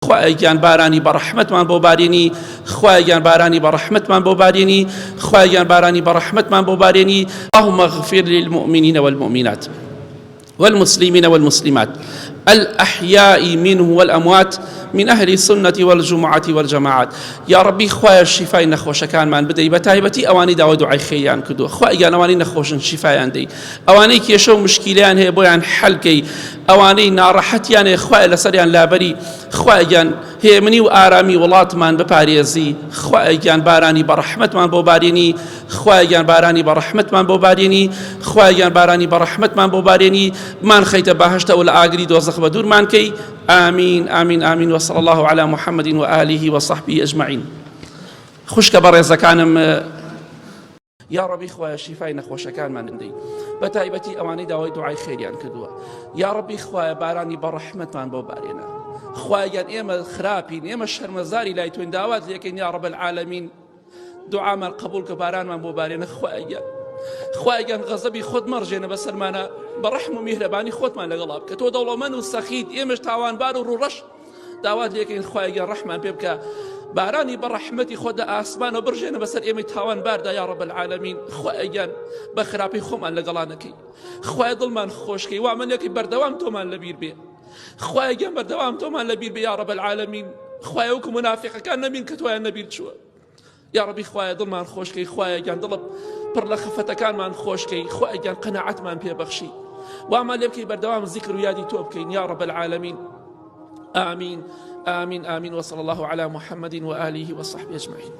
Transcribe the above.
خوایە گیان بارانی بەڕەحمەتمان بۆ بارێنی خوایە گیان بارانی بەڕەحمەتمان بۆ بارێنی خوایە گیان بارانی بەڕەحمەتمان بۆ بارێنی اللهم اغفر للمؤمنین والمؤمنات والمسلمين والمسلمات الأحياء منه والأموات من أهل السنة والجمعة والجماعات یا ڕەبی خوایە شیفای نەخۆشەکانمان بدەی بە تایبەتی ئەوانەی داوای دوعای خێریان کردووە خوایە گیان ئەوانەی نەخۆشن شیفایان دەی ئەوانەی کێشە و مشکیلیان هەیە بۆیان حەلکەی ئەوانەی ناڕەحەتیان هەیە خوایە لەسەریان لابەری خوایە گیان هێمنی و ئارامی وڵاتمان بپارێزی خوایە گیان بارانی بەڕەحمەتمان بۆ بارێنی خوایە گیان بارانی بەڕەحمەتمان بۆ بارێنی خوایە گیان بارانی بەڕەحمەتمان بۆ بارێنی بمان خەیتە بەهەشتەوە لە ئاگری دۆزەخ بە دوورمان کەی آمین آمین آمین وصلی الله علی محمد وآله وصحبه اجمعین خوشکە بەڕێزەکانم یاڕەبی خوایە شیفای نەخۆشەکانمان بدەی بە تایبەتی ئەوانەی داوای دوعای خێریان کردووە یاڕەبی خوایە بارانی بەڕەحمەتمان بۆ بارێنە خوایە گیان ئێمە خراپین ئێمە شەرمەزاری لای تۆین داوات لێکەین یا رب العالمین دوعامان قبول کە بارانمان بۆ بارێنە خوایە گیان خوایە گیان غەزەبی خۆت مەڕژێنە بەسەرمانە بە ڕەحم و میهرەبانی خۆتمان لەگەڵا بکە تۆ دەوڵەمەند و سەخیت ئێمەش تاوانبار و ڕووڕەش داوات لێکەین خوایە گیان ڕەحمان پێ بکە بارانی بە ڕەحمەتی خۆت لە ئاسمانەوە بڕژێنە بەسەر ئێمەی تاوانباردا یا ڕەب العالمین خوایە گیان بە خراپی خۆمان لەگەڵا نەکەی خوایە دڵمان خۆشکەی وا من یەکەی بەردەوام تۆمان لەبیر بێ خوایە گیان بەردەوام تۆمان لەبیر بێ یا ڕەب العالمین خوایە وەکو منافقەکان نەبین کە تۆیان نەبیر چووە یاڕەبی خوایە دڵمان خۆشکەی خوایە گیان دڵە پڕ لە خەفەتەکانمان خۆشکەی خوایە گیان قەناعەتمان پێبەخشی وامان لێ بکەی بەردەوام زیکر و یادی تۆ بکەین یا رب العالمین آمین آمین آمین وصلى الله على محمد وآله وصحبه أجمعين.